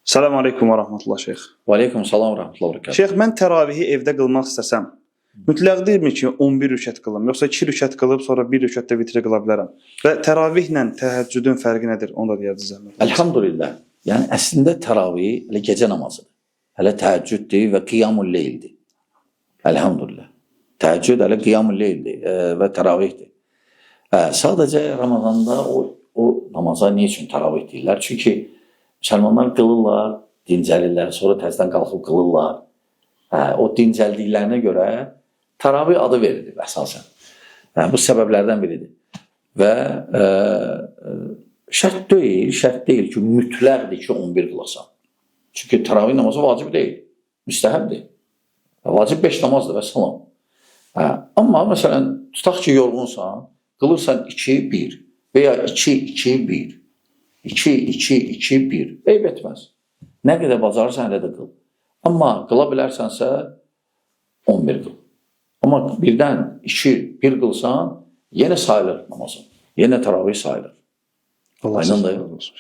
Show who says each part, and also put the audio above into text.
Speaker 1: Salam aleykum və rəhmətullah şeyx.
Speaker 2: Və aleykum salam və rəhmətullah və bərəkatuhu.
Speaker 1: Şeyx, mən təravihi evdə qılmaq istəsəm, mütləq deyilmi ki, 11 rükət qılım, yoxsa 2 rükət qılıb sonra 1 rükət də vitri qıla bilərəm? Və təravihlə təhəccüdün fərqi nədir? Onu da deyərdiniz zəhmət.
Speaker 2: Elhamdülillah. Yəni əslində təravih elə gecə namazıdır. Hələ təhəccüddür və qiyamul leyldir. Elhamdülillah. Təhəccüd hələ qiyamul leyldir və təravihdir. Sadəcə Ramazanda o namaza niyə üçün təravih deyirlər? Çünki müsəlmanlar qılırlar, dincəlirlər, sonra təzədən qalxıb qılırlar. O dincəldiklərinə görə təravih adı verilir əsasən. Bu səbəblərdən biridir. Və şərt deyil ki, mütləqdir ki, 11 qılasan. Çünki təravih namazı vacib deyil, müstəhəbdir. Vacib 5 namazdır və salam. Amma məsələn, tutaq ki, yorğunsan, qılırsan 2-1 və ya 2-2-1, 2-2-2-1, eyb etməz. Nə qədər bacarırsan, elə də qıl. Amma qıla bilərsənsə, 11 qıl. Amma birdən 2-1 qılsan, yenə sayılır namazın. Yenə təravih sayılır.
Speaker 1: Allah
Speaker 2: Aynen
Speaker 1: sizdən
Speaker 2: dayı.
Speaker 1: razı olsun.